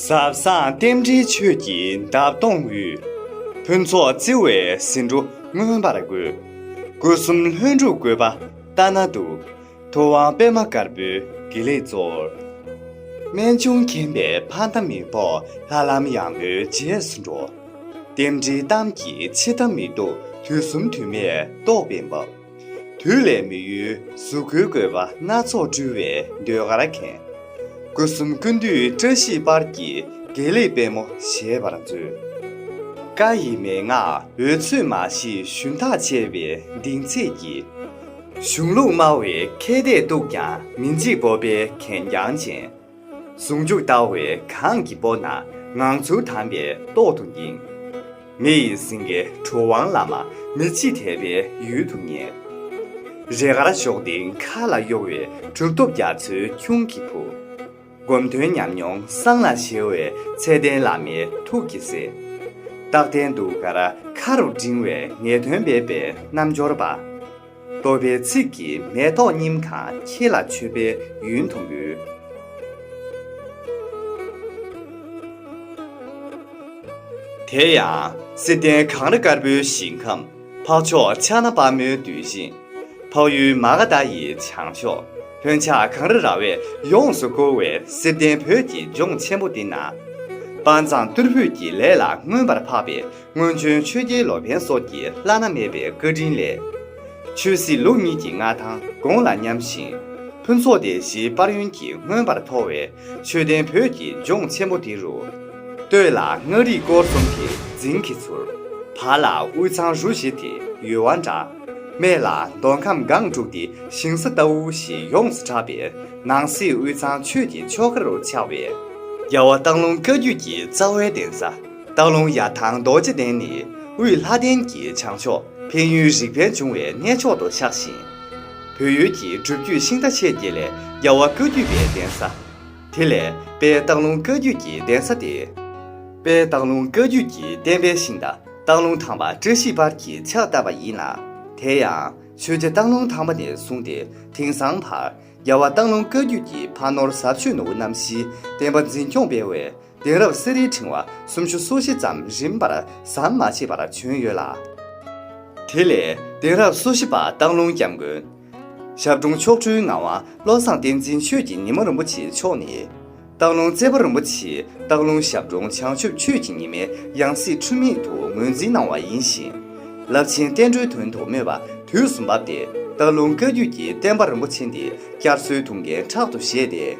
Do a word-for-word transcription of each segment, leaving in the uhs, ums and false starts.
ཟབ་གསང་རྟེན་འབྲེལ་ཆོས་ཀྱི་འདབ་སྟོང་དབུས། ཕུན་ཚོགས་བརྩེ་བའི་ཟེའུ་འབྲུ་མངོན་པར་དགོད། སྐུ་གསུམ་ལྷུན་གྲུབ་བཀོད་པ་ལྟ་ན་སྡུག། ཐུབ་དབང་པདྨ་དཀར་པོའི་དགེ་ལེགས་སྩོལ། རྨད་བྱུང་མཁྱེན་པའི་ཕ་མཐའ་མི་དཔོག་ལྷ་ལམ་ཡངས་པོའི་རྗེས་སུ་འགྲོ། རྟེན་འབྲེལ་གཏམ་གྱི་ཕྱི་མཐའ་མི་རྟོག་དུས་གསུམ་དུས་མེད་རྟོགས་པའི་འབབ། དུས་ལས་མི་ཡུལ་གཟུགས་སྐུའི་བཀོད་པ་སྣ་ཚོགས་སྤྲུལ་བའི་ཟློས་གར་མཁན། སྐུ་གསུམ་ཀུན་འདུས་བཀྲ་ཤིས་དཔལ་གྱི་དགེ་ལེགས་པད་མོ་བཞད་པར་མཛོད། བཀའ་ཡི་མན་ངག་འོལ་ཚོད་མ་ཞིག་ཞུན་ཐག་ཆད་པའི་གདིང་ཚད་ཀྱིས། གཞུང་ལུགས་སྨྲ་བའི་མཁས་སྡེས་གཏུགས་ཀྱང་མི་འཇིགས་སྤོབས་པའི་གད་རྒྱངས་ཅན། ཟུང་འཇུག་ལྟ་བའི་གངས་ཀྱི་སྤོ་ན་ངང་ཚུལ་དམ་པའི་ཏོག་ཏུ་འགྱིང་། མི་ཡི་སེང་གེ་གྲུབ་དབང་བླ་མ་མི་ཕྱེད་དད་པའི་ཡུལ་དུ་ངེས། རས་དཀར་གཤོག་ལྡིང་མཁའ་ལ་གཡོ་བའི་གྲུབ་ཐོབ་རྒྱ་མཚོའི་ཁྱུང་གི་བུ། སྒོམ་དོན་ཉམས་མྱོང་བསང་ལ་བཞད་པའི་ཚེ་བརྟན་བླ་མའི་ཐུགས་ཀྱི་སྲས། རྟག་བརྟན་གདུགས་དཀར་མཁའ་རུ་ལྡིང་བའི་ངེས་དོན་སྦས་པའི་རྣལ་འབྱོར་པ། རྟོགས་པའི་ཚིག་གི་མེ་ཏོག་སྙིམ་གང་ཁྱེད་ལ་མཆོད་པའི་ཡོན་དུ་འབུལ། དེ་ཡང་བསིལ་ལྡན་གངས་རི་དཀར་པོའི་ཞིང་ཁམས། འཕགས་མཆོག་ཕྱག་ན་པདྨོའི་གདུལ་ཞིང་། འཕགས་ཡུལ་མ་ག་དྷ་ཡི་བྱང་ཕྱོགས། ལྷུན་ཆགས་གངས་རི་ར་བས་ཡོངས་སུ་བསྐོར་བའི་བསིལ་ལྡན་བོད་ཀྱི་ལྗོངས་ཆེན་པོ་འདི་ན། དཔའ་མཛངས་རྟུལ་ཕོད་ཀྱི་ལས་ལ་མངོན་པར་འཕགས་པའི་སྔོན་བྱོན་ཆོས་རྒྱལ་ལོ་པཎ་སོགས་ཀྱི་བླ་ན་མེད་པའི་བཀའ་དྲིན་ལས། ཆོས་སྲིད་ལུགས་གཉིས་ཀྱི་མངའ་ཐང་དགུང་ལ་མཉམ་ཞིང་། ཕུན་ཚོགས་སྡེ་བཞིའི་དཔལ་ཡོན་གྱིས་མངོན་པར་མཐོ་བའི་ཆོས་ལྡན་བོད་ཀྱི་ལྗོངས་ཆེན་པོ་འདི་རུ། སྟོད་ལ་མངའ་རིས་སྐོར་གསུམ་གྱི་རྫིང་གི་ཚུལ། བར་ལ་དབུས་གཙང་རུ་བཞི་དེ་ཡུལ་བ་འདྲ། སྨད་ལ་མདོ་ཁམས་སྒང་དྲུག་དེ་ཞིང་ས་ལྟ་བུ་ཞེས་ཡོངས་སུ་གྲགས་པའི་ནང་གསེས་དབུས་གཙང་ཆོས་ཀྱི་ཆོལ་ཁ་རུ་ཆགས་པའི་རྒྱལ་བ་སྟག་ལུང་བཀའ་བརྒྱུད་ཀྱི་རྩ་བའི་གདན་ས། སྟག་ལུང་ཡར་ཐང་རྡོ་རྗེ་གདན་ནི་དབུས་ལྷ་ལྡན་གྱི་བྱང་ཕྱོགས་ཕན་ཡུལ་རིག་པའི་འབྱུང་བའི་གནས་མཆོག་ཏུ་ཆགས་ཤིང་། བོད་ཡུལ་གྱི་སྒྲུབ་བརྒྱུད་ཤིང་རྟ་ཆེ་བརྒྱད་ལས་རྒྱལ་བ་བཀའ་བརྒྱུད་པའི་གདན་ས། དེ་ལས་དཔལ་སྟག་ལུང་བཀའ་བརྒྱུད་ཀྱི་གདན་ས་སྟེ། དཔལ་སྟག་ལུང་བཀའ་བརྒྱུད་ཀྱི་བསྟན་པའི་ཤིང་རྟ་སྟག་ལུང་ཐང་པ་བཀྲ་ཤིས་དཔལ་གྱིས་ཕྱག་བཏབ་པ་ཡིན་ལ། དེ་ཡང་ཆོས་རྗེ་སྟག་ལུང་ཐང་པ་ནས་བཟུང་སྟེ་དེང་སང་བར་རྒྱལ་བ་སྟག་ལུང་བཀའ་བརྒྱུད་ཀྱི་ཕ་ནོར་ཟབ་ཆོས་ནོར་བུ་རྣམ་བཞིའི་བསྟན་པ་འཛིན་སྐྱོང་སྤེལ་བའི་གདན་རབས་གསེར་རིའི་ཕྲེང་བ་སུམ་ཅུ་སོ་བཞི་ཙམ་རིམ་པར་ཟམ་མ་ཆད་པར་བྱོན་ཡོད་ལ། དེ་ལས་གདན་རབས་སོ་བཞི་པ་སྟག་ལུང་སྐྱབས་མགོན། ཞབས་དྲུང་མཆོག་སྤྲུལ་ངག་དབང་བློ་བཟང་བསྟན་འཛིན་ཆོས་ཀྱི་ཉི་མ་རིན་པོ་ཆེ་མཆོག་ནི། སྟག་ལུང་རྩེ་པ་རིན་པོ་ཆེའི་སྟག་ལུང་ཞབས་དྲུང་བྱང་ཆུབ་ཆོས་ཀྱི་ཉི་མའི་ཡང་སྲིད་འཁྲུལ་མེད་དུ་ངོས་འཛིན་གནང་བ་ཡིན་ཞིང་། རླབས་ཆེན་བསྟན་འགྲོའི་དོན་དུ་སྨོན་པ་དུས་སུ་བབས་ཏེ་སྟག་ལུང་བཀའ་བརྒྱུད་ཀྱི་བསྟན་པ་རིན་པོ་ཆེ་འདི་བསྐྱར་གསོའི་ཐུགས་འགན་ཕྲག་ཏུ་བཞེས་ཏེ།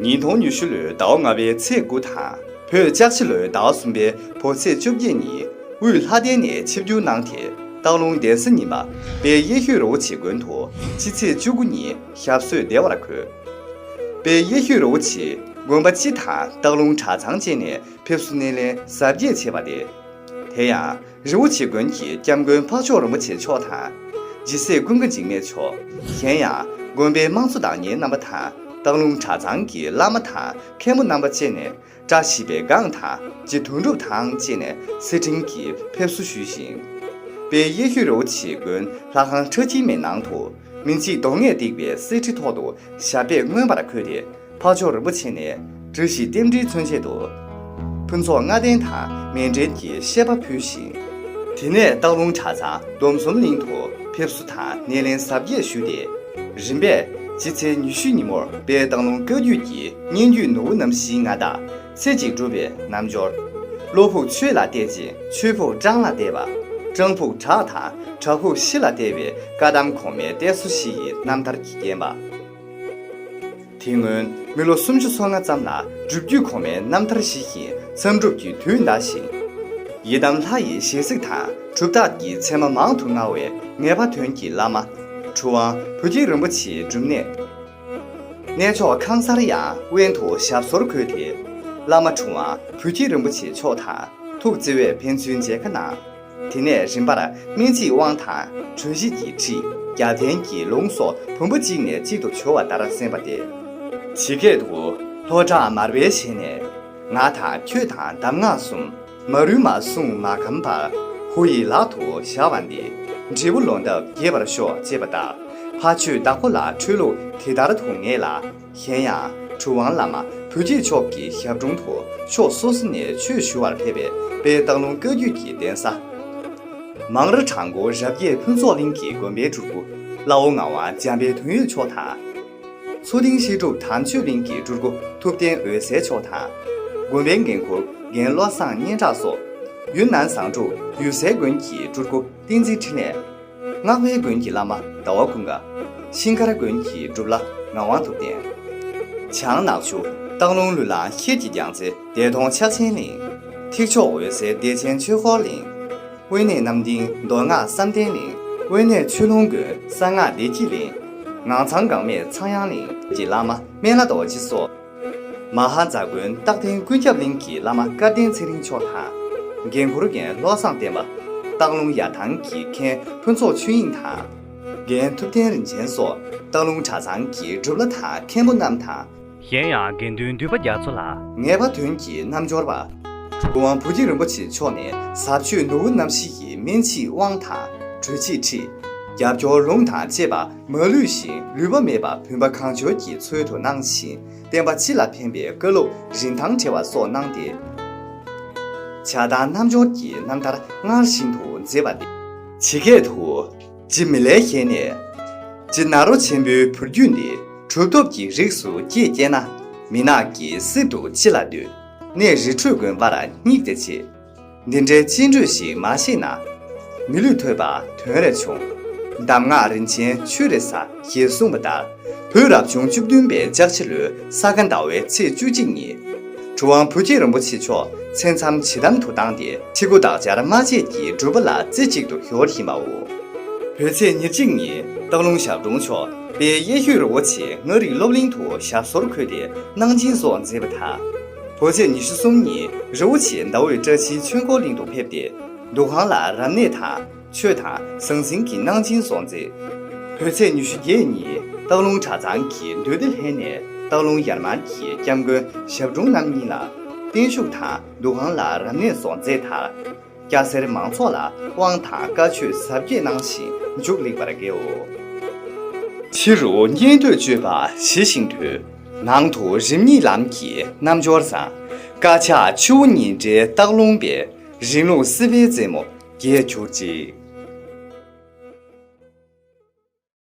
ཉིས་སྟོང་ཉི་ཤུ་ལོའི་ཟླ་བ་ལྔ་པའི་ཚེས་དགུ་དང་། བོད་ལྕགས་བྱི་ལོའི་ཟླ་བ་གསུམ་པའི་བོད་ཚེས་བཅོ་བརྒྱད་ཉིན་དབུས་ལྷ་ལྡན་ནས་ཆིབས་བསྒྱུར་གནང་སྟེ་སྟག་ལུང་གདན་ས་རྙིང་པ་དཔལ་ཡེ་ཤེས་རིན་པོ་ཆེ་དགོན་དུ་ཕྱི་ཚེས་བཅུ་དགུ་ཉིན་ཞབས་སོར་བདེ་བར་འཁོད། དཔལ་ཡེ་ཤེས་རིན་པོ་ཆེ་དགོན་པ་སྤྱི་དང་སྟག་ལུང་གྲྭ་ཚང་བཅས་ནས་ཕེབས་བསུ་སྣེ་ལེན་གཟབ་རྒྱས་བྱས་པ་རེད། དེ་ཡང་རིན་པོ་ཆེ་དགོན་གྱི་སྐྱབས་མགོན་འཕགས་མཆོག་རིན་པོ་ཆེ་མཆོག་དང་། ཇི་སྲས་ཀུན་དགའ་འཇིགས་མེད་མཆོག་གཞན་ཡང་དགོན་པའི་དམངས་གཙོ་བདག་གཉེར་རྣམ་པ་དང་སྟག་ལུང་གྲྭ་ཚང་གི་བླ་མ་དང་མཁན་པོ་རྣམ་པ་བཅས་ནས་བཀྲ་ཤིས་པའི་སྒང་དང་རྗེ་དོན་གྲུབ་དང་བཅས་ནས་སེར་ཕྲེང་གིས་ཕེབས་བསུ་ཞུས་ཤིང་། དཔལ་ཡེ་ཤེས་རིན་པོ་ཆེའི་དགོན་ལྷ་ཁང་ཁྲ་ཁྱིམ་མའི་ནང་དུ་མི་འཇིགས་གདོང་ལྔས་བཏེགས་པའི་གསེར་ཁྲི་ཐོག་ཏུ་ཞབས་པད་མངོན་པར་འཁོད་དེ། འཕགས་མཆོག་རིན་པོ་ཆེ་ནས་བཀྲ་ཤིས་རྟེན་འབྲེལ་མཚོན་ཆེད་དུ། ཕུན་ཚོགས་ལྔ་ལྡན་དང་མཎྜལ་གྱི་བཤད་པ་ཕུལ་ཞིང་། དེ་ནས་སྟག་ལུང་གྲྭ་ཚང་སྡོམ་གསུམ་གླིང་དུ་ཕེབས་བསུ་དང་སྣེ་ལེན་གཟབ་རྒྱས་ཞུས་ཏེ། རིམ་པས་སྤྱི་ཚེས་ཉི་ཤུ་ཉིན་མོར་དཔལ་སྟག་ལུང་བཀའ་བརྒྱུད་ཀྱི་སྙན་བརྒྱུད་ནོར་བུ་རྣམ་བཞིའི་མངའ་བདག་ཚེ་གཅིག་སྒྲུབ་པའི་རྣལ་འབྱོར། བློ་ཕུགས་ཆོས་ལ་གཏད་ཅིང་ཆོས་ཕུགས་སྤྲང་ལ་གཏད་པ། སྤྲང་ཕུགས་བྲག་དང་བྲག་ཕུགས་ཤི་ལ་གཏད་པའི་བཀའ་གདམས་གོང་མའི་གཏད་སོ་བཞི་ཡི་རྣམ་ཐར་གྱིས་བརྒྱན་པ། དེ་སྔོན་མི་ལོ་སུམ་ཅུ་སོ་ལྔ་ཙམ་ལ་སྒྲུབ་བརྒྱུད་གོང་མའི་རྣམ་ཐར་ཞི་ཞིང་མཚམས་སྒྲུབ་ཀྱི་དུས་འདའ་ཞིང་། ཡི་དམ་ལྷ་ཡི་ཞལ་གཟིགས་དང་གྲུབ་རྟགས་ཀྱི་མཚན་མ་མང་དུ་མངའ་བའི་ངེས་པ་དོན་གྱི་བླ་མ། གྲུབ་དབང་བུ་སྐྱེས་རིན་པོ་ཆེའི་སྒྲུབ་གནས། གནས་མཆོག་ཁང་གསར་ཡང་དབེན་དུ་ཞབས་སོར་འཁོད་དེ། བླ་མ་གྲུབ་དབང་བུ་སྐྱེས་རིན་པོ་ཆེ་མཆོག་དང་ཐུགས་བརྩེ་བས་ཕན་ཚུན་མཇལ་ཁ་གནང་། དེ་ནས་རིམ་པར་སྨིན་བྱེད་དབང་དང་གྲོལ་བྱེད་ཀྱི་ཁྲིད་རྒྱལ་བསྟན་གྱི་ལུང་སོགས་བུམ་པ་གཅིག་ནས་གཅིག་ཏུ་བྱོ་བ་ལྟར་གསན་པ་སྟེ། ཇི་སྐད་དུ། ལྷོ་བྲག་མར་པའི་ཞལ་ནས། ང་དང་ཁྱོད་དང་གདམས་ངག་གསུམ། མ་རུལ་མ་གསུངས་མ་གམ་པར། ཧུ་ཡི་ལག་ཏུ་བཞག་པ་འདི། འབྲས་བུ་ལོ་འདབ་རྒྱས་པར་ཤོག་ཅེས་པ་ལྟར། ཕ་ཆོས་བདག་པོ་ལ་འཕྲོད་ལུགས་དེ་ལྟར་དུ་ངེས་ལ། གཞན་ཡང་གྲུབ་དབང་བླ་མ་ བུ་སྐྱེས་མཆོག་གི་ཞབས་དྲུང་དུ་ཕྱོགས་སོ་སོ་ནས་ཆོས་ཞུ་བར་ཕེབས་པའི་དཔལ་སྟག་ལུང་བཀའ་བརྒྱུད་ཀྱི་གདན་ས། མང་ར་བྲག་འགོ་རབ་རྒྱས་ཕུན་ཚོགས་གླིང་གི་དགོན་པའི་སྤྲུལ་སྐུ་བླ་བོ་ངག་དབང་འཇམ་དཔལ་དོན་ཡོད་མཆོག་དང་། མཚོ་གླིང་བཤད་སྒྲུབ་དམ་ཆོས་གླིང་གི་སྤྲུལ་སྐུ་ཐུབ་བསྟན་འོད་ཟེར་མཆོག་དང་། དགོན་པའི་འགན་འཁུར་རྒན་བློ་བཟང་སྙན་གྲགས་སོགས། ཡུན་ནན་ཟངས་དྲུག་ཡུལ་སའི་དགོན་གྱི་སྤྲུལ་སྐུ་བསྟན་འཛིན་འཕྲིན་ལས། སྔགས་པའི་དགོན་གྱི་བླ་མ་ཟླ་བ་ཀུན་དགའ། ཤིང་མཁར་དགོན་གྱི་སྒྲུབ་བླ་ངག་དབང་ཐུབ་བསྟན། བྱང་ནག་ཆུ་སྟག་ལུང་ལུས་ལ་ཤེལ་གྱི་རྒྱལ་མཚན་བདེ་སྟོང་ཕྱག་ཆེན་གླིང་། ཐེག་མཆོག་འོད་ཟེར་བདེ་ཆེན་ཆོས་འཁོར་གླིང་། དབེན་གནས་རྣམ་སྡིང་མདོ་སྔགས་བསམ་གཏན་གླིང་། དབེན་གནས་ཆོས་ལྷུན་དགོན་གསང་སྔགས་བདེ་སྐྱིད་གླིང་། ངང་ཚང་འགག་མེད་ཚངས་དབྱངས་གླིང་གི་བླ་མ་སྨན་བླ་རྡོ་རྗེ་སོགས། མ་ཧཱ་ཛ་དགོན་སྟག་སྡིང་ཀུན་ཁྱབ་གླིང་གི་བླ་མ་སྐལ་ལྡན་ཚེ་རིང་མཆོག་དང་། འགན་འཁུར་རྒན་བློ་བཟང་བསྟན་པ། སྟག་ལུང་ཡར་ཐང་གི་མཁན་ཕུན་ཚོགས་ཆོས་དབྱིངས་དང་། རྒན་ཐུབ་བསྟན་རིན་ཆེན་སོགས་སྟག་ལུང་གྲྭ་ཚང་གི་སྒྲུབ་བླ་དང་མཁན་པོ་རྣམས་དང་། གཞན་ཡང་དགེ་འདུན་འདུས་པ་རྒྱ་མཚོ་ལ། ངེས་པ་དོན་གྱི་རྣལ་འབྱོར་པ། གྲུབ་དབང་བུ་སྐྱེས་རིན་པོ་ཆེ་མཆོག་ནས་ཟབ་ཆོས་ནོར་བུ་རྣམ་བཞི་ཡི་སྨན་ཕྱིའི་དབང་དང་གྲོལ་ཕྱིའི་ཁྲིད། རྒྱབ་སྐྱོར་ལུང་དང་བཅས་པ་མ་ལུས་ཤིང་ལུས་པ་མེད་པ་བུམ་པ་གང་བྱོའི་ཚུལ་དུ་གནང་ཞིང་། བསྟན་པ་སྤྱི་ལ་ཕན་པའི་བཀའ་སློབ་རིན་ཐང་བྲལ་བ་སོགས་གནང་སྟེ། བྱ་བཏང་རྣལ་འབྱོར་གྱི་རྣམ་ཐར་སྔར་བཞིན་དུ་མཛད་པ་སྟེ། ཇི་སྐད་དུ། ཇི་མི་ལའི་ཞལ་ནས། ཇི་ནཱ་རོ་ཆེན་པོའི་བུ་རྒྱུད་འདི། གྲུབ་ཐོབ་ཀྱི་རིགས་སུ་སྐྱེས་སྐྱེས་ན། མི་ནག་གི་སྲིབ་ཏུ་ཅི་ལ་འདུད། གནས་རི་ཁྲོད་དགོན་པར་སྙེག་སྟེ་ཆེ། འདི་འདྲའི་སྤྱི་འགྲོས་ཤིག་མ་ཤེས་ན། མི་ལུས་ཐོས་པ་དོན་རེ་ཆུང་། གདམས་ངག་རིན་ཆེན་ཆུད་རེ་ཟ། ཞེས་གསུངས་པ་ལྟར། བོད་རབ་བྱུང་བཅུ་བདུན་པའི་ལྕགས་བྱི་ལོའི་ས་ག་ཟླ་བའི་ཚེས་བཅུ་གཅིག་ཉིན། གྲུབ་དབང་བུ་སྐྱེས་རིན་པོ་ཆེ་མཆོག་མཚན་མཚམས་ཇི་དམ་དུ་བཏང་སྟེ། ཕྱི་སྒོ་འདག་སྦྱར་སྨྲ་བཅད་ཀྱི་སྒྲུབ་པ་ལ་རྩེ་གཅིག་ཏུ་གཞོལ་བཞིན་པའོ། བོད་ཚེས་ཉེར་གཅིག་ཉིན་སྟག་ལུང་ཞབས་དྲུང་མཆོག་དཔལ་གཡས་ཤོད་རི་བོ་ཆེ་ལྔ་རིག་སློབ་གླིང་དུ་ཞབས་སོར་འཁོད་དེ་གནང་སྦྱིན་སོགས་མཛད་པ་དང་། བོད་ཚེས་ཉི་ཤུ་གསུམ་ཉིན་རི་བོ་ཆེ་ཟླ་འོད་བཀྲ་ཤིས་ཆོས་འཁོར་གླིང་དུ་ཕེབས་ཏེ། འདུ་ཁང་ལ་རབ་གནས་དང་ཆོས་དང་ཟང་ཟིང་གི་གནང་སྦྱིན་སོགས་མཛད། བོད་ཚེས་ཉི་ཤུ་བརྒྱད་ཉིན་སྟག་ལུང་གྲྭ་ཚང་གི་འདུས་སྡེ་ལྷན་ནས་སྟག་ལུང་ཡར་མར་གྱི་སྐྱབས་མགོན་ཞབས་དྲུང་རྣམ་གཉིས་ལ་བརྟན་བཞུགས་དང་འདུ་ཁང་ལ་རབ་གནས་སོགས་མཛད་མཐར། སྐྱ་སེར་མང་ཚོགས་ལ་དབང་དང་བཀའ་ཆོས་ཟབ་རྒྱས་གནང་ཞིང་མཇུག་ལེགས་པར་དགེའོ། ཕྱི་རུ་ཉན་ཐོས་སྤྱོད་པ་ཞི་ཞིང་དུལ། ནང་དུ་རིམ་གཉིས་ལམ་གྱི་རྣལ་འབྱོར་བཟང་། དཀར་ཆག་ཆུ་བོ་གཉིས་འདྲེས་སྟག་ལུང་པའི། རིང་ལུགས་སྲིད་པའི་རྩེ་མོ་རྒྱས་གྱུར་ཅིག།